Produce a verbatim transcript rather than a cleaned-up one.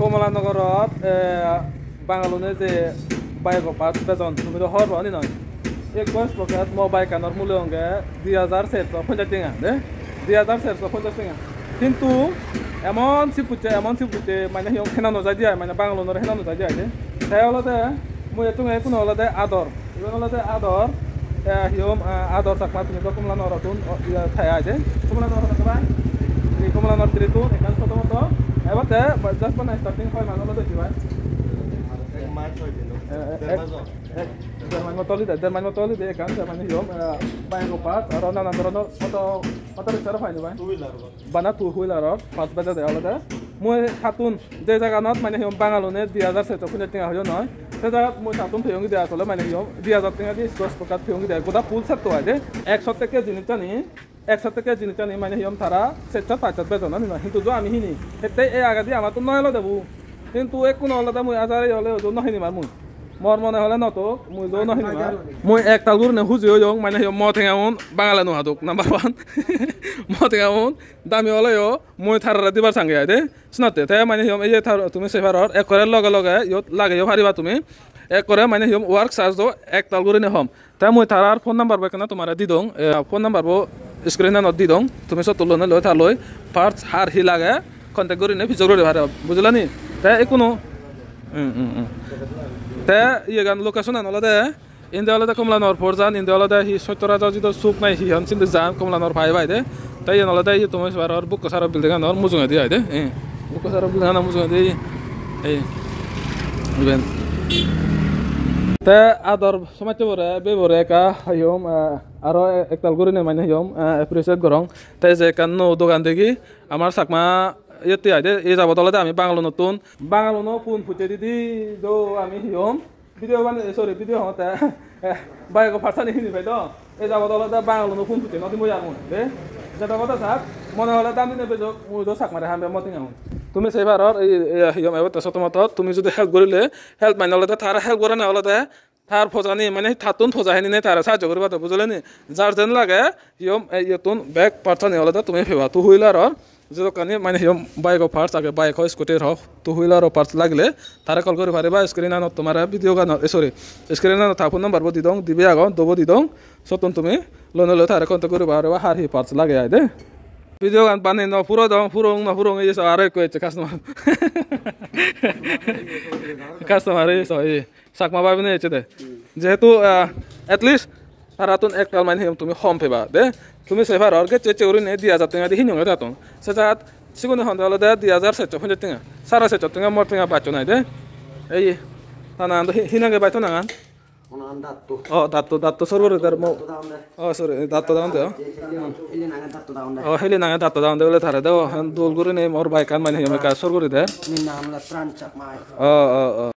Kamalanagarot, eh, Bangalune je bike-o parts bejon, tumi do hobor pani noi. Ekko sprocket mo bike-anor mulyo onge di hajar serso ponjaj tenga, de? Di hajar serso ponjaj tenga. Hintu emon sip pucche, emon sip pucche, mane hi hom hena no jai de ai, mane Bangalunore hena no jai de ai de. Te olode mui ettunge ekkuno olode ador. Iben olode ador, eh, hi hom, eh, ador Chakma, tumi do Kamalanagarotun, o, iya, thai ai de. Kamalanagarot thai ai? Ei Kamalanagar three-tun ekkan photo moto. Ebatte just bana starting hoi mane olode hi bai? Ek mas hoi gelo. Eh, eh, der ek, mas hoi. Ek, der mas moto olode, der mas moto olode ekkan, der mane hi hom, eh, bike-o parts, aro nanan doronor photo, photo rickshaw-o pai ni bai? Two wheeler-o. Bana two wheeler-or parts bejede olode. Mui tattun je jaganot mane hi hom Bangalune di hajar serso ponjaj tenga hoyon noi. Se jagat mui tattun peyongi de asole mane hi hom di hajar tenga di dos pokat peyongi de. Goda full set to ai de. Ek sotteke jinissani, ek sotteke jinissani mane hi hom tara serso pachsot bejon ani noi. Hintu jo ami hini. Hette ei agedi amattun noi olode bu. Hintu ekkuno olode mui ajare ole ojo no hinimar mui. Mor mone hole no tok, mui jo no hinimar. Mui ektal gurine huji oyong, mane hi hom mo tengaun Bangale no hadok, number one. Mo tengaun dami oleyo, mui tarare dibar sange ai de. Senotte, te mane hi hom, ei je tar, tumi sei paror, ekkore loge loge iyot lageyo pariba tumi. Ekkore mane hi hom work charge do ektal gurine hom. Te mui tarar phone number bo ekkena tomare di dong, eh, phone number bo screen anot di dong. Tumi sot tullone loi ta loi parts har hi lage contact gurine pijor guri pare, bujila ni? Te ikkunu, hmm, hmm, hmm. Te iyegan location an olode, indi olode Kamalanagar por jan, indi olode hi Sotyaraj jido suk nahi hi hon sindi jan, Kamalanagar pai pai de. Te iyen olode iye tumi sei paror Bukko Saro building anor mujungedi ai de. Eh, Bukko Saro building anor mujungedi. Eh, iben. Te ador somajje bore, bebore ekka hi hom, eh, aro ektal gurine mane hi hom, eh, appreciate gorong. Te je ekkan nuo dogan degi, amar Chakma iyotte ai de, ei jabot olode ami Bangalunottun, Bangaluno phone putte didi do ami hi hom, video bane, sorry, video hongotte, eh, bike-o parts ani hini pai do. Ei jabot olode Bangaluno phone putte no dim mui ar mui, de. Jeda hoda sak, mone hole dam dine bejok, mui do Chakmare ham be mo tengaun. Tumi sei paror, ei, ei, hi hom ebotte soto moto, tumi judi help gorile, help mane olode tara help gorane olode, tar pojani, mane tattun poja hini nei tara sahajjo guribatte, bujileni? Jar jen lage, hi hom, eh, iyottun bek parts ani olode tumi peba. Two wheeler-or jedokkani mane hi hom bike-o parts age, bike ho, scooty ho, two wheeler-o parts lagile tare call guri pariba. Screen anot tomare video ganot, eh, sorry, screen anot ta phone number bo di dong, dibe agon, dobo di dong. Sottun tumi lone loi tare contact guri pariba, har hi parts lage ai de. Video gan bane no puro dong, purong no purong, ei so aro ekko ecche customer. Customer ei so, ei. Chakma bhai bune ecche de. Hmm. Jehetu, ah, at least tarattun ektal mane hi hom tumi hom peba de. Tumi sei paror gecche gecche gurinei di hajar tenga di hinonge tattun. Se jagat sigune honde olode di hajar serso ponjaj tenga. Sare serso tenga mor tenga baccho nai de. Ei, ta nangan do hi, hi nang ei bhai to nangan? Onan Datto. Oh, Datto, Datto sor guri der mo. Datto Dagonde. Oh, sorry, Datto Dagonde, oh. Heli, heli nange Datto Dagonde. Oh, heli nange Datto Dagonde bole tare de, oh, han dol gurinei mor bike an mane hi hom ekka sor guri de. Ni nangan ole Pran Chakma. Oh, oh, oh.